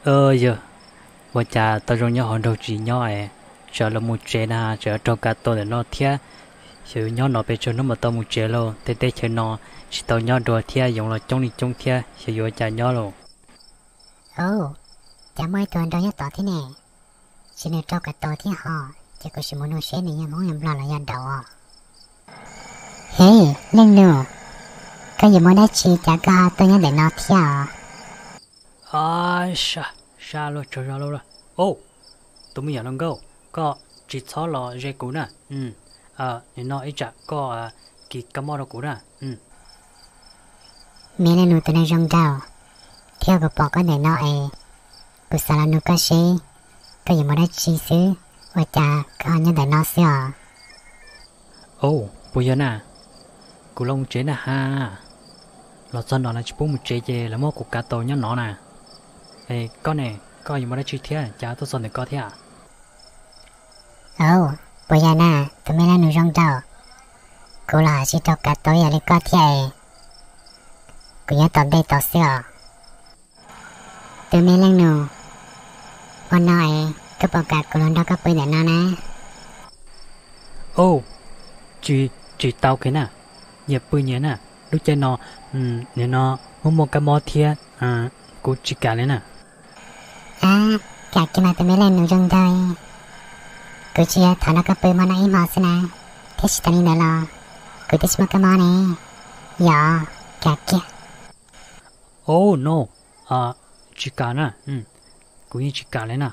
Yog, ua cas tau zoo nyob hauv nraug tsis nyob es, tsam los mus tsev na, tsam raug kav tau ntawm no thiab. Xyov yuav nyob no pes tsawg hnub mam tau mus tsev lauj, tej teb chaws no tsis tau nyob dua thiab, yoov los coob li coob thiab, xyov yuav ua cas nyob lauj. Au, cas muaj ib tug nraug nyob tod thiab ne, ces nws raug kav tau thiab ho, ces kuv sim mus nug seb nws yog Hmoob yog Nplog los yog daud os. He, leej nus, koj yuav muaj dab tsi cas koj ho tuaj nyob ntawm no thiab os? Sab, sab luaj tsaug zog lauj. Au, tus me nyuam hluas nkauj, koj tsis txhob los ze kuv na. Nim no ib tsam koj kis kab mob rau kuv na. Me leej nus tus neeg zoo nraug, thiab kuv pom koj ntawm no es, kuv xav los nug koj seb koj yuav muaj dab tsi xwb, ua cas koj ho nyob ntawm no xwb os? Au, puas yog na? Kuv los mus tsev na ha. Los txog no lawv tsis pub mus tsev ces lawv muab kuv kav tau nyob no na. Es koj ne, koj yuav muaj dab tsi thiab cas tuaj txog ntawm koj thiab? Au, puas yog na, tus me leej nus zoo nraug, kuv los hais tsis raug kav tau ib yam li koj thiab es, kuv nyob tom ntej tod xwb os. Tus me leej nus, hmo no es koj puas kam kuv los nrog koj pw ntawm no na? Au, tsis, tsis tau kiag na, nyias pw nyias na, lub caij no, nim no muaj muaj kab mob thiab, kuv tsis kam li na. Ab, kam kiag mas tus me leej nus zoo nraug, kuv tsis yog thov nrog koj pw hmo no ib hmo xwb na, thiab tsis tas li ntawd los kuv twb tsis muaj kab mob ne. Yog, kam kiag. Oh no, tsis kam na, kuv yeej tsis kam li na.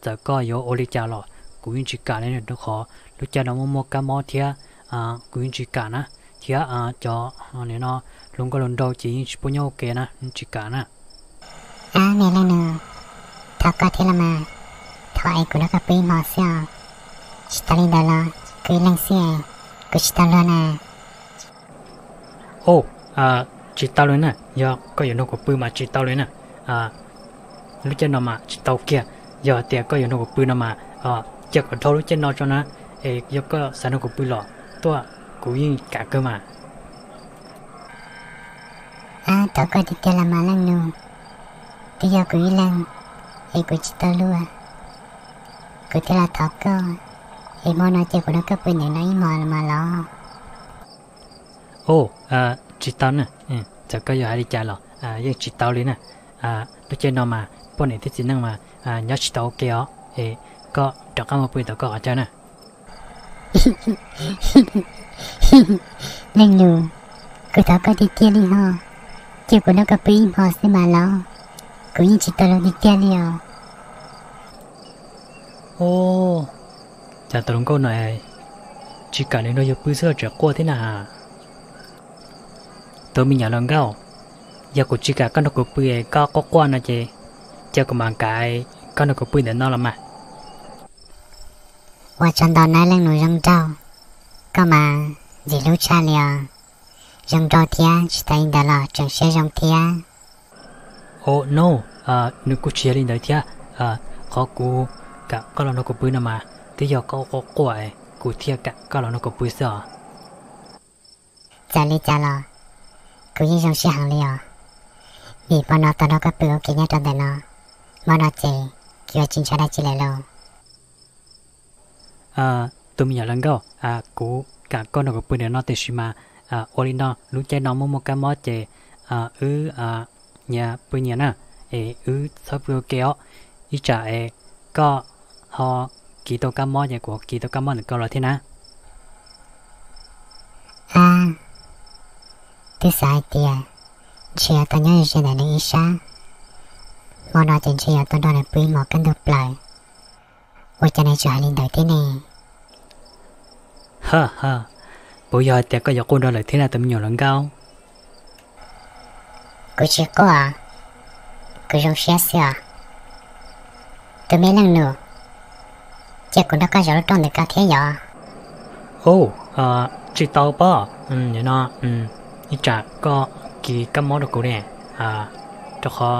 Txawm koj yuav ua li cas los kuv yeej tsis kam li na, rau qhov lub caij no muaj muaj kab mob thiab, kuv yeej tsis kam na, thiab cov nim no hluas nkauj hluas nraug ces yeej tsis pub nyob ua ke na, tsis kam na. Ab, me leej nus, thov koj thiab los mas, thov es kuv nrog koj pw ib hmo xwb os. Tsis tas li ntawd los kuv ib leeg xwb es, kuv tsis tau luag na. Oh, tsis tau li na, yog koj yuav nrog kuv pw mas tsis tau li na. Lub caij no mas tsis tau kiag, yog tias koj yuav nrog kuv pw no mas cia kom dhau lub caij no tso na, es yog koj xav nrog kuv pw los tuaj, kuv yeej kam kawg mas. Ab, thov koj tiag tiag los mas leej nus, twb yog kuv ib leeg es kuv tsis tau luag, kuv thiaj los thov koj, es hmo no ces kuv nrog koj pw ntawm no ib hmos los mas los. Oh, tsis tau na, txawm koj yuav hais li cas los yeej tsis tau li na. Lub caij no mas poj niam thiab txiv neej mas nyob tsis tau ua ke os, es koj rov qab mus pw tom koj qhov chaw na. Leej nus, kuv thov koj tiag tiag li ho, cia kuv nrog koj pw ib hmo xwb mas los, kuv yeej tsis tau luag tiag tiag li os. Cas tus hluas nkauj no tsis kam nws nrog yus pw xwb tseem quaj thiab na has. Tus me nyuam hluas nkauj, yog kuv tsis kam koj nrog kuv pw es koj quaj quaj no ces, cia kuv mam kam koj nrog kuv pw ntawm no los mas. Ua tsaug ntau nawb leej nus zoo nraug, koj mas ntxim hlub tshaj li os. Zoo nraug thiab tsis tas li ntawd los tseem siab zoo thiab. Oh no, nws kuj tsis yog li ntawd thiab. Qhov kuv kam koj los nrog kuv pw no mas twb yog koj quaj quaj es kuv thiaj kam koj los nrog kuv pw xwb os. Txawm li cas los kuv yeej zoo siab heev li os, vim hmo no tau nrog koj pw ua ke nyob rau ntawm no, hmo no ces kuv yuav tsis ntshai dab tsi lawm lauj. Tus me nyuam hluas nkauj, kuv kam koj nrog kuv pw ntawm no tiam sis mas ua li no lub caij no muaj muaj kab mob ces wb nyias pw nyias na, es wb txhob pw ua ke os. Ib tsam es koj ho kis tau kab mob ces kuv ho kis tau kab mob ntawm koj los thiab na. Ab, twb xav hais tias ntshe yuav tau nyob ze ntawm nws ib sab, hmo no ces ntshe yuav tau nrog nws pw ib hmos kaj ntug plaws, ua cas nws tseem hais li ntawd thiab ne? Ha ha, puas yog hais tias koj yuav quaj nrog lawm thiab na tus me nyuam hluas nkauj? Kuv tsis quaj, kuv zoo siab xwb os. Tus me leej nus, cia kuv nrog koj zaum lub rooj ntawm koj thiab yom. Ub, tsis tau pob, nim no ib tsam koj kis kab mob rau kuv ne, rau qhov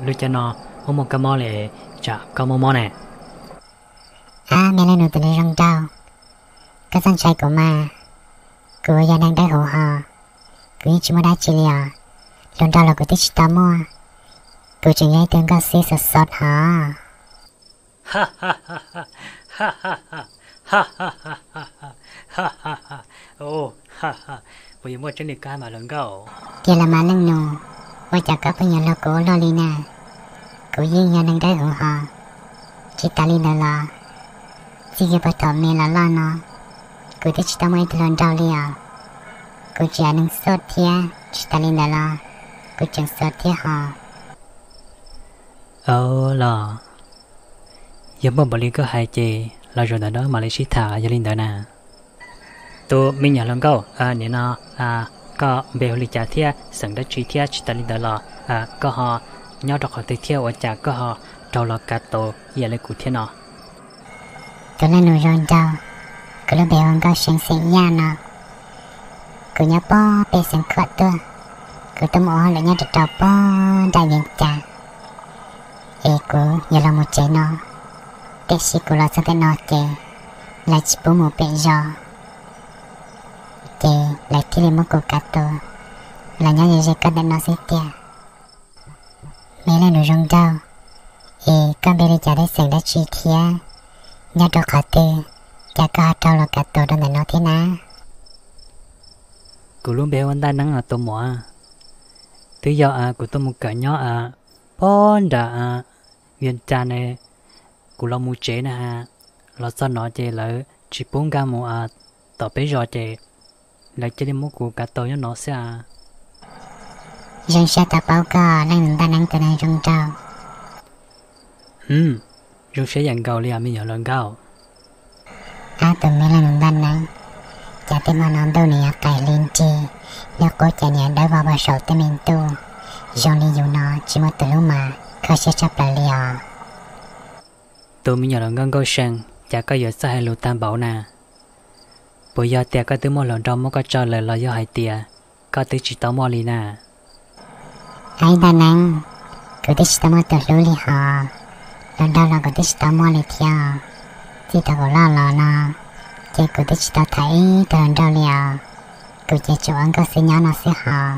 lub caij no muaj muaj kab mob li, tsam koj mob mob ne. Ab, me leej nus tus neeg zoo nraug, koj txhob ntshai kuv mas, kuv yog neeg dawb huv ho, kuv yeej tsis muaj dab tsi li os. Hluas nraug los kuv twb tsis tau muaj, Kuv tseem yog ib tug nkauj xib xov xov hov. Puas yog muaj tseeb li koj hais mas hluas nkauj? Tiag los mas leej nus, ua cas koj pheej yuav luag kuv ua luaj li na? Kuv yeej yog neeg dawb huv hos. Tsis tas li ntawd los, txij kiag puag thaum me los loj no, kuv twb tsis tau muaj ib tug hluas nraug li os. Kuv tseem yog neeg xuaj thiab, tsis tas li ntawd los kuv tseem xuav thiab hos. Aub los, yog muaj npaum li koj hais ces los zaum ntawm no mam li sib tham yog li ntawd na. Tus me nyuam hluas nkauj, nim no koj npe hu li cas thiab xeem dab tsi thiab tsis tas li ntawd los koj ho nyob rau qhov twg thiab ua cas koj ho raug los kav tus ib yam li kuv thiab no? Tus leej nus zoo nraug, kuv lub npe hu Nkauj See xeem Yaj no. Kuv nyob puag pem xeev Khuam tuaj, kuv tuaj mus ua hauj lwm nyob rau rau puag nram Vias Cas, es kuv yuav los mus tsev no, tiam sis kuv los txog ntawm no ces lawv tsis pub mus pem zos, ces lawv thiaj li muab kuv kav tus los nyob ze ze koj ntawm no xwb tiag. Me leej nus zoo nraug, es koj npe li cas thiab xeem dab tsi thiab, nyob rau qhov twg, cas koj ho raug los kav tus rau ntawm no thiab na? Kuv lub npe hu ua Ntaj Neeb os tus muam. Twb yog kuv tuaj mus kawm nyob puag nram Vias Cas ne, kuv los mus tsev na has, los txog no ces lawv tsis pub nkag mus tom peb zos ces lawv cia li muab kuv kav tus nyob no xwb a. Zoo siab tau paub koj leej nus Ntaj Neeb tus neeg zoo nraug. Zoo siab yam nkaus li os me nyuam hluas nkauj. Ab tus me leej nus Ntaj Neeb, cas tej hmo no ntuj nws yuav qais hli nrig, nyob qub ces nws yuav dawb vog puag saum tej me ntuj, zoo li yus no tsis muaj tus hlub mas kho siab tshaj plaws li os. Tus me nyuam hluas nkauj Nkauj See, cas koj yuav txawj hais lus tag npaum na? Puas yog tias koj twb muaj hluas nraug muab koj tso lawm los yog hais tias koj twb tsis tau muaj li na? Ab Ntaj Neeb, kuv twb tsis tau muaj tus hlub li hos, hluas nraug los kuv twb tsis tau muaj li thiab. Txij thaum kuv loj los no ces kuv twb tsis tau tham ib tug hluas nraug li os, kuv ces tsuas ua nkauj xwb nyob no xwb hos.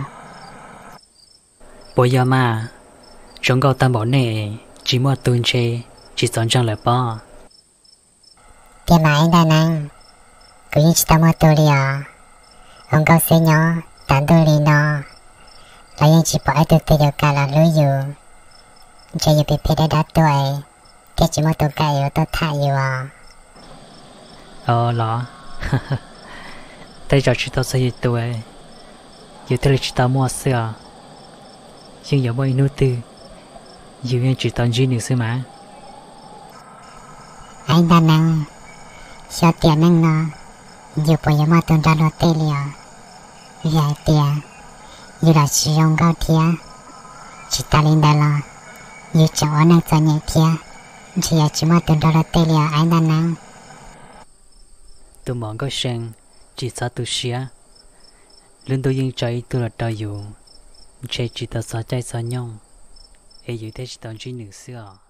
Puas yog mas, zoo nkauj tag npaum nej tsis muaj tus ntshe tsis txaus ntseeg lawm pob. Tiag mas Ntaj Neeb, kuv yeej tsis tau muaj tus li os. Ua nkauj xwb nyob tas ntuj li no los yeej tsis pom ib tug twg yuav kam los hlub yus, ntshe yus phem phem dab dab tuaj thiaj tsis muaj tus kam yuav tuaj tham yus os. Los, tej zaum tsis tau txog yus tus, yus thiaj li tsis tau muaj xwb os. Yeej yuav muaj ib hnub twg yus yeej tsis tau ntsib nws xwb mas. Ab Ntaj Neeb, xyov tiam neej no yus puas yuav muaj tus nrog luag tej li os, vim hais tias yus los tsis zoo nkauj thiab, tsis tas li ntawd los yus tseem ua neej txom nyem thiab, ntshe yuav tsis muaj tus nrog luag tej li os Ab Ntaj Neeb. Tus muam Nkauj See, tsis txhob tu siab, lub ntuj yeej tso ib tug los rau yus, ntshe tsis tau txog caij txog nyoog es yus thiaj tsis tau ntsib nws xwb os.